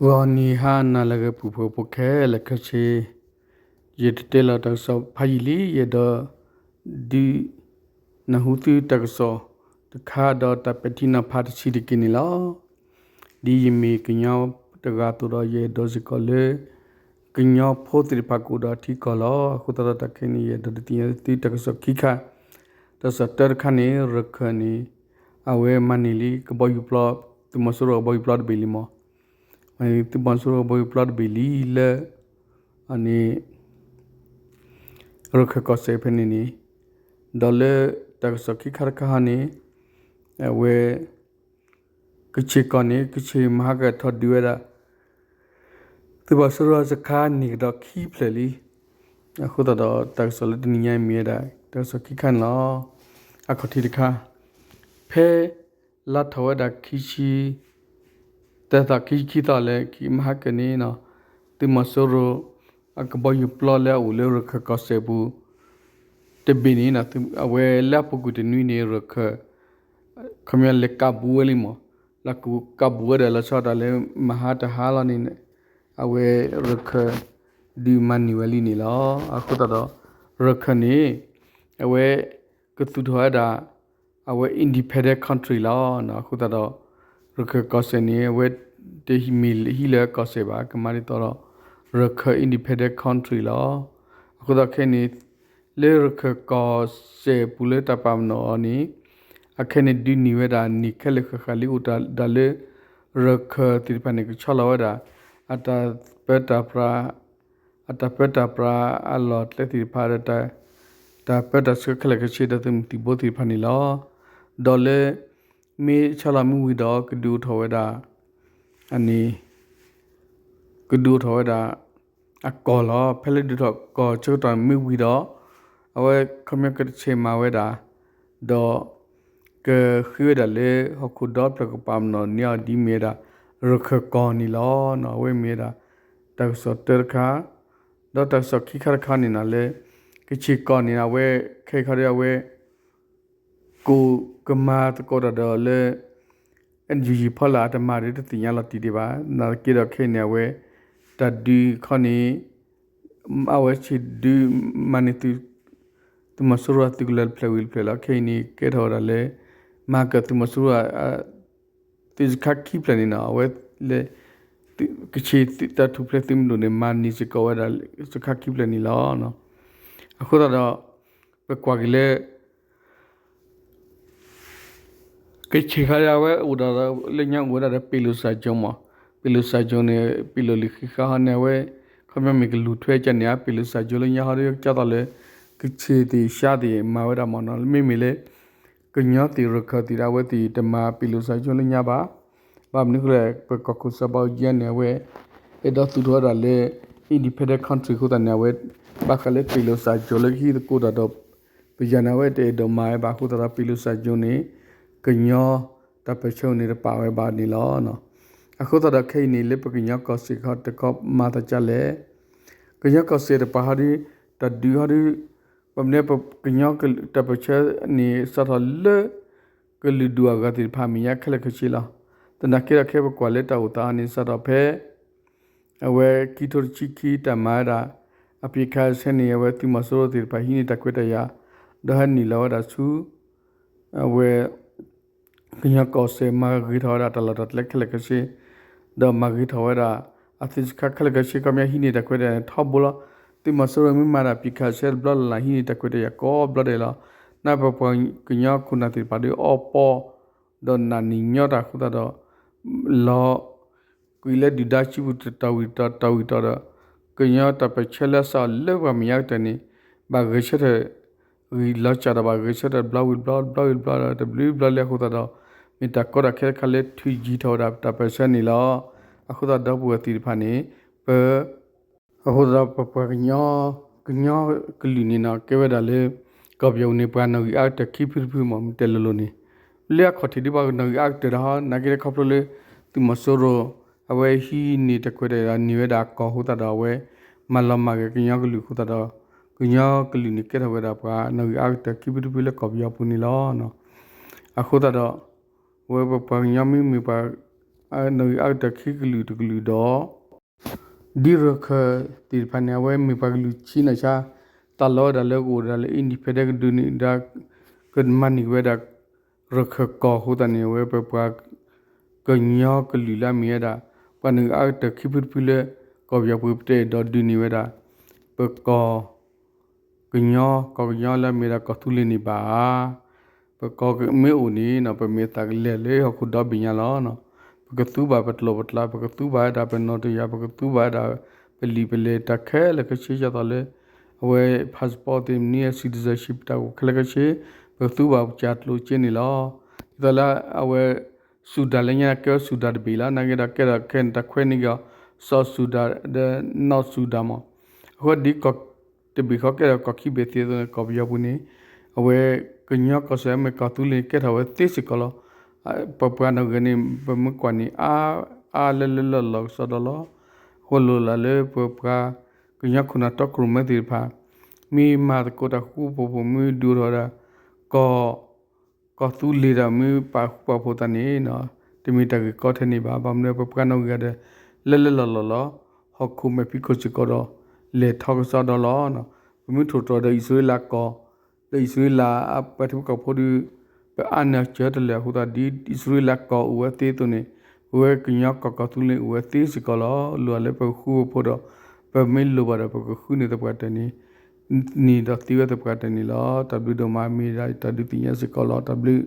ဂီၤနံၤဟါနၤလၢအဂ့ၤ ပုၢ်ဖိဖိခဲလၢာ်ခဲဆ့, ယတတဲလီၤတၢ်ကစီၣ်ဖးယံာ်လံ, ယအဲၣ်ဒိး ဒုးနၢ်ဟူသုတၢ်ကစီၣ်တခါဒီးတၢ်ပဲာ်ထံနီၤဖးတဆံးတက့ၢ်န့ၣ်လီၤ. ဒ်ယမ့ၢ်ကညီတဂၤအသိးဒီး ယအဲၣ်ဒိးစ့ၢ်ကီးလၢ ကညီဖိသ့ၣ်တဖၣ်ကအိၣ်ဒီးထံကီၢ်လီၤ. အဃိသတးဒီးတၢ်ခဲအံၤန့ၣ် ယအဲၣ်ဒိးဒုးသ့ၣ်ညါသုတၢ်ကစီၣ်ခံခါ, တၢ်ကစီၣ်တၢတခါန့ၣ် ရခၢၣ်န့ၣ် အဝဲမၤန့ၢ်လံကဘီယူၤပျီ, သုးမီၤစိရိၤကဘီယူၤပျီတဘ့ၣ်လံမး, မၤန့ၢ်သုးမီၤစိရိၤကဘီယူၤပျီတဘ့ၣ်လံလၢ န့ၣ် ရခၢၣ်ကီၢ်စဲၣ်ဖဲန့ၣ်န့ၣ်, ဒီးလၢတၢ်ကစီၣ်ခံခါတခါဟီန့ၣ် အဝဲ ကခ့ၣ်ကီၢ်န့ၣ် ကခ့ၣ်မဟါကထီၣ်ဒုးဝဲဒၣ် သုးမီၤစိရိၤစခါန့ၢ်ကဒီးခံဖျၢၣ်လံ. အဃိသတးဒီးတၢ်ကစီၣ်လၢတနံၤညါအံၤမ့ၢ်ဝဲဒၣ် တၢ်ကစီၣ်ခံခါန့ၣ်လီၤ. အခီၣ်ထံးတခါ, ဖဲ လါထီၣ်ဝဲဒၣ်ခံဆံ တၢ်သီခံဆံခံသီလၢခံမဟါကန့ၣ် သုးမီၤစိရိၤ အကဘီယူၤပျီလၢအအိၣ်လၢရခၢၣ်ကီၢ်စဲၣ်ပူၤ တဘ့ၣ်န့ၣ် အဝဲလၢအပူၤကွံာ်တနွံန့ၣ် ရခၢၣ် ခီပညီလဲၤကးဘူးဝဲလံမး, လၢကးဘူးဝဲဒီးလီၤဆီဒၣ်တၢ်လၢမဟါတဟါလီၤန့ၣ် အဝဲရခၢၣ် ဒုးမၤန့ၢ်ဝဲလံန့ၣ်လီၤ. အဃိသတးဒီး ရခၢၣ်န့ၣ် အဝဲ ကသူၣ်ထီၣ်ဝဲဒၣ် အဝဲ independent country လီၤ. အဃိသတးဒီး ရခၢၣ်ကီၢ်စဲၣ်န့ၣ် အဝဲတမ့ၢ်ဟံးလၢကီၢ်စဲၣ်ဘၣ်, ကမၤဒ်သိးဒီး ရခၢၣ် independent country လီၤ. အဃိသတးခဲအံၤန့ၣ် လၢရခၢၣ်ကီၢ်စဲၣ်ပူၤလၢတၢ်ပာ်ပနီၣ်အီၤန့ၣ် အခဲအံၤန့ၣ်ဒုးန့ၢ်ဝဲဒၣ်န့ၢ်ခဲလၢာ်ဃၣ်ဃၣ်လံ အိၣ်တၢ်ဒၣ်လၢ ရခၢၣ်သ့ၣ်တဖၣ်န့ၣ် ကဆီလီၤဝဲဒၣ် အတၢ်ပၢတၢ်ပြး အတၢ်ပၢတၢ်ပြးအလီၢ်ကျဲသ့ၣ်တဖၣ်ဒီး တၢ်ပၢတၢ်ဆှၢခဲလၢာ်ခဲဆ့ဒီးသုးမုၢ်သံၣ်ဘိသ့ၣ်တဖၣ်န့ၣ်လီၤ. ဒီးလၢ မ့ၢ်ဆီလီၤမ့ၢ်ဝံၤဒီး ကဒုးအိၣ်ထီၣ်ဝဲဒၣ် အန့ၣ် ကဒုးအိၣ်ထီၣ်ဝဲဒၣ် အကီၢ်လီၤ. ဖဲလၢဒုးထီၣ်ကီၢ်ဆၢကတီၢ်မ့ၢ်ဝံၤဒီး အဝဲခီပညီကဆဲးမၤဝဲဒၣ် ဒီး ကဃ့ဝဲဒၣ်လၢဟီၣ်ခိၣ်ဒီဖျၢၣ်ကပာ်ပနီၣ်န့ၢ်အီၤဒ်မ့ၢ်ဝဲဒၣ် ရခၢၣ်ကီၢ်န့ၣ်လီၤ. အဝဲမ့ၢ်ဝဲဒၣ် တၢ်ကစီၣ်တၢတခါ, ဒီးတၢ်ကစီၣ်ခံခါတခါန့ၣ်နီၤ လၢ ကခ့ၣ်ကီၢ်န့ၣ် အဝဲ ခဲအံၤခီဒီးအဝဲ ကိးကမၤသကိးတၢ်ဒီးလၢ NUG ဖီလာ်အတမၤဒီးတသ့ၣ်ညါလီၤတံၢ်ဒံးဘၣ်. နာ်သက့ဒီးခဲအံၤန့ၣ် အဝဲ တၢ်ဒုးခီန့ၣ် အဝဲဆံးဒုးမၤန့ၢ် သုးမီၤစိရိၤအသုးကလၢၤတဖျၢၣ်ဝံၤတဖျၢၣ်လီၤ. ခဲအံၤန့ၣ် ကဲထီၣ်ဝဲဒၣ်လၢ မၤကၢၢ်သုးမီၤစိရိၤ သုးစခါခံဖျၢၣ်န့ၣ်နီၤ အဝဲ လၢ ကခ့ၣ်တၢ်ထူၣ်ဖျဲးသုးမုၢ်ဒိၣ်န့ၣ် မၤန့ၢ်စ့ၢ်ကီးဝဲဒၣ် စခါခံဖျၢၣ်န့ၣ်လီၤ. အဃိသတးဒီး ပကွၢ်က့ၤလၢ ကခ့ၣ်ခါဒၣ်ဝဲအိၣ်ဒီးလၢညါအိၣ်ဝဲဒၣ်ဒီး ပ့ၤလိာ်စၢ်ကၠိမး, ပ့ၤလိာ်စၢ်ကၠိန့ၣ် ပ့ၤလိာ်လံာ်ဃံးဃာ်ဟီန့ၣ် အဝဲ ခီပညီမ့ၢ်ကလူၤထွဲကန့ၣ် ပ့ၤလိာ်စၢ်ကၠိလၢညါဟီဒီး ကၢ်သိးလၢ ကခ့ၣ်သ့ၣ်ရှါသ့ၣ်မၤဝဲဒၣ်မးနီၤ မ့မ့ၢ်လၢ ကညီသ့ၣ်ရခၢၣ်သ့ၣ်ဒီး အဝဲသ့ၣ်တမၤပ့ၤလိာ်စၢ်ကၠိလၢညါဘၣ်. ဘၣ်မနုၤဃိလဲၣ် ပကီၢ်ခိၣ်စီၤဘးအူကၠံန့ၣ် အဝဲ အဲၣ်ဒိးသူၣ်ထီၣ်ဝဲဒၣ်လၢ independent country အဃိသတးန့ၣ် အဝဲ ဘၣ်ဃးလၢပ့ၤလိာ်စၢ်ကၠိလၢကဟံးသကိးတၢ်ဒီး ပယီၤန့ၣ် အဝဲတအဲၣ်ဒိးမၤဝဲဘၣ်အဃိသတးဒီး ပ့ၤလိာ်စၢ်ကၠိန့ၣ် ကညီတၢ်ပၢၢ်ဆၢန့ၣ်တပာ်ဝဲဘၣ်န့ၣ်လီၤ. အဃိသတးဒီးခဲအံၤန့ၣ် လၢပကညီကီၢ်စဲၣ်ခီတခီမၤသးဒ်လဲၣ်. ကညီကီၢ်စဲၣ်တပၤဟီဒီး တၢ်ဒုးဟီဒီး ဘၣ်မနုၤပကညီတၢ်ပၢၢ်ဆၢန့ၣ် စးထီၣ်လၢ ကလုာ်ဒူၣ်အဂၤသ့ၣ်တဖၣ်အမဲာ်ညါခဲလၢာ်ခဲဆ့လီၤ. သနာ်က့ဒီးခဲအံၤပကွၢ်လၢတၢ်အိၣ်သးန့ၣ် စးထီၣ်ဖဲ အဝဲခံထိတဆံခံတၢ်မၤဝဲဒၣ် အပစ်ခတ်ရပ်စဲရေးန့ၣ် အဝဲသုးမီၤစိရိၤသ့ၣ်တဖၣ်ဟံးန့ၢ်တၢ်ခွဲးတၢ်ယာ် ဒီးဟဲနုာ်လီၤဝဲဒၣ်ဆူ အဝဲ ကညီကီၢ်စဲၣ်မၤဂ့ၤထီၣ်ဝဲဒၣ်တၢ်လီၢ်တၢ်ကျဲခဲလၢာ်ခဲဆ့ ဒီးမၤဂ့ၤထီၣ်ဝဲဒၣ် အသုးစခါခဲလၢာ်ခဲဆ့ ခီပညီဟံးန့ၢ်တၢ်ခွဲးတၢ်ယာ်န့ၣ်ထီဘိလီၤ. သုးမီၤစိရိၤမ့ၢ်မၤတၢ် ပစ်ခတ်ရပ်စဲရေး တဘျီလၢ်လၢ် ဟံးန့ၢ်တၢ်ခွဲးတၢ်ယာ်ကိးဘျီဒဲးလီၤ. နပပှၤကညီခိၣ်နၢ်သ့ၣ်တဖၣ်ဒီးအီပီ ဒီးနာ်န့ၢ်ညီတၢ်အဃိသတးဒီး လီၤ ကွံာ်လၢဒုၣ်ဒါစုပူၤတတီၤဝံၤတတီၤ တတီၤဝံၤတတီၤဒီး ကညီတၢ်ပၢၢ်ဆၢလၢအစးလၢပှၤမဲာ်ညါကတၢၢ်န့ၣ် ဘၣ်ဂဲၤဆၢထၢၣ် ဂံၢ်လီၤစၢ်ဒီးဘၣ်ဂဲၤဆၢထၢၣ်တဘျီဝံၤတဘျီ တဘျီဝံၤတဘျီဒီး တဘျုးဘျီလၢအဃိသတးဒီး မ့ၢ်တၢ်ကီတၢ်ခဲတခါလၢထုးယံၤထီၣ်ဝဲဒၣ်တၢ်ပၢၢ်ဆၢန့ၣ်လီၤ. အဃိသတးဒီပုၢ်ဝဲၢ်သ့ၣ်တဖၣ်န့ၣ် ပ အဃိသတးဒီးပပှၤကညီ ကညီကလုာ်န့ၣ်နီၤ ကဲဝဲဒၣ်လၢ ကီၢ်ပယီၤပူၤန့ၣ် ပှၤနီၣ်ဂံၢ်အါကတၢၢ်ခံဖုတဖုမး မ့ၢ်တဲလိၤလိၤန့ၣ် လၢအခီၣ်ထံးဒ်ပှၤနီၣ်ဂံၢ်အါကတၢၢ်ဒီး နာ်က့ဒီးခီဖျိလၢ သုးမီၤစိရိၤ အဝဲဟံးန့ၢ်တၢ်ခွဲးတၢ်ယာ်န့ၢ်ဝဲဒၣ်အကီၢ်အဃိသတးဒီး အဝဲမၤလီၤမၢ်က့ၤကညီကလုာ်အဃိသတးဒီး ကညီကလုာ်န့ၣ်ကဲထီၣ်ဝဲဒၣ်ပှၤနီၣ်ဂံၢ်အါကတၢၢ်ခံဖုတဖုလၢကီၢ်ပယီၤပူၤန့ၣ်လီၤ. အဃိသတးဒီး အဝဲပပှၤကညီမ့မ့ၢ်ပှၤ နီၣ်ဂံၢ်အါကတၢၢ်ခံကလုာ်တကလုာ်ဒီး ဒ်ရခၢၣ်သ့ၣ်တဖၣ်န့ၣ် အဝဲမ့ၢ်ပှၤကလုာ်ဆံးနီၢ်ဆါ တၢ်လီၤဝဲဒၣ်လၢကအိၣ်ဒၣ်လၢ independent ကဒုးန့ၣ်ဒၣ် ကမၤန့ၢ်ဝဲဒၣ် ရခၢၣ်ကီၢ်အဃိသတးန့ၣ် အဝဲပပှၤ ကညီကလုာ်လၢအမ့ၢ်ဝဲဒၣ် ပှၤနီၣ်ဂံၢ်အါကတၢၢ်ခံဖုတဖုလၢ ကီၢ်ပယီၤပူၤပတအဲၣ်ဒိးဒုးန့ၢ်ဝဲဒၣ် ပကီၢ် ကညီ ကီၢ်ကညီလၢအမ့ၢ်ဒၣ်ကီၢ်သူလ့ၤန့ၣ်ဘၣ်ဧါ. ပကီၢ်မ့ၢ်အိၣ်န့ၣ် ပမ့ၢ်အသးကလဲၤလၢဟီၣ်ခိၣ်ဒီဘ့ၣ်ညါလီၤ. ပကသူဘၣ်ပကျိာ်ပကျါ, ပကသူဘၣ်ဝဲဒၣ်ပနီၣ်တယၢ်, ပကသူဘၣ်ဝဲဒၣ်ပလံာ်ပလဲၢ်တၢ်ခဲလၢာ်ခဲဆ့ ဒ်သိးလၢ အဝဲ passport သ့ၣ်မနုၤ citizenship တၢ်အိၣ်ခဲလၢာ်ခဲဆ့ ပကသူဘၣ်ပကစၢ်ကျိၣ်စ့န့ၣ်လီၤ. ဒ်သိးလၢအဝဲ စူၢ်ဒၣ်လၢညါကဲဝဲစူၢ်ဒၣ်တဘ့ၣ်လီၤ. နာ်က့ဒီးကဲထီၣ်ခဲန့ၣ် တၢ်ခွဲးန့ၢ်က့ၤအီၤ စီၤစူၢ်ဒၣ်ဒီး နီၢ်စူၢ်ဒၣ် မး. အဃိဒ်ကီၢ်တဘ့ၣ်ဃီကဲထီၣ်ကီၢ်ခံဘ့ၣ်သ့အသိးန့ၣ် ကီၢ်ပယီၤပူၤန့ၣ် အဝဲကညီကီၢ်စဲၣ်မ့ၢ်ကီၢ်သူလ့ၤန့ၣ် ကဲထီၣ်ဝဲသ့စ့ၢ်ကီးလီၤ. ပပှၤနီၣ်ဂံၢ်န့ၣ် ပမ့ၢ်ကွၢ်န့ၣ် အါ အါလၢလၢလီၢ်လီၢ်ကစီဒီလီၤ. အဃိလိၣ်လၢ်လၢပပှၤကညီခိၣ်နၢ်တီခိၣ်ရိၣ်မဲသ့ၣ်တဖၣ် မ့ၢ်မၤသကိးတၢ်ဃူဖိးဖိး မ့ၢ်ဒုးအိၣ်ထီၣ်ဝဲဒၣ် ကီၢ် ကီၢ်သူလ့ၤဒီးမ့ၢ်ပာ်ဃူပာ်ဖိးသးန့ၣ် တမ့ၢ်တၢ်ဂ့ၢ်ကီထဲန့ၣ်ဘၣ်. ဘၣ်မနုၤပပှၤနီၣ်ဂံၢ်ဒီး လၢလၢလီၢ်လီၢ်လီၤ. ဟီၣ်ခိၣ်မဲာ်ဖံးခိၣ်စ့ၢ်ကီးဒီး လဲၤထီကစီဒီလီၤ. ပမ့ၢ်ထိၣ်တြီၤဒီးအံၣ်စရ့လးကီၢ် ဒီးအံၣ်စရ့လးအပှၤထံဖိကီၢ်ဖိဒီး ပအါန့ၢ်အစၢၤတလၢာ်အဃိသတး ဒ်အံၣ်စရ့လးကီၢ်အိၣ်ဝဲသ့အသိးန့ၣ် ပဝဲကညီကီၢ်ကီၢ်သူလ့ၤအိၣ်ဝဲသ့စ့ၢ်ကီးလီၤ. လိၣ်လၢပဃူဖိးဒီး ပမ့ၢ်လိၣ်ဘၣ်ဒီး ပကဃုန့ၢ်သပှၢ်တၢၢ်န့ၣ် န့ၣ်ဒီးသ့ဝဲသပှၢ်တၢၢ်န့ၣ်လီၤ. တၢ်ဘျုးဒိၣ်မး မ့ၢ်ဒၣ်တၢ်ဒုးသ့ၣ်ညါစ့ၢ်ကီးလီၤ. တၢ်ဘျုး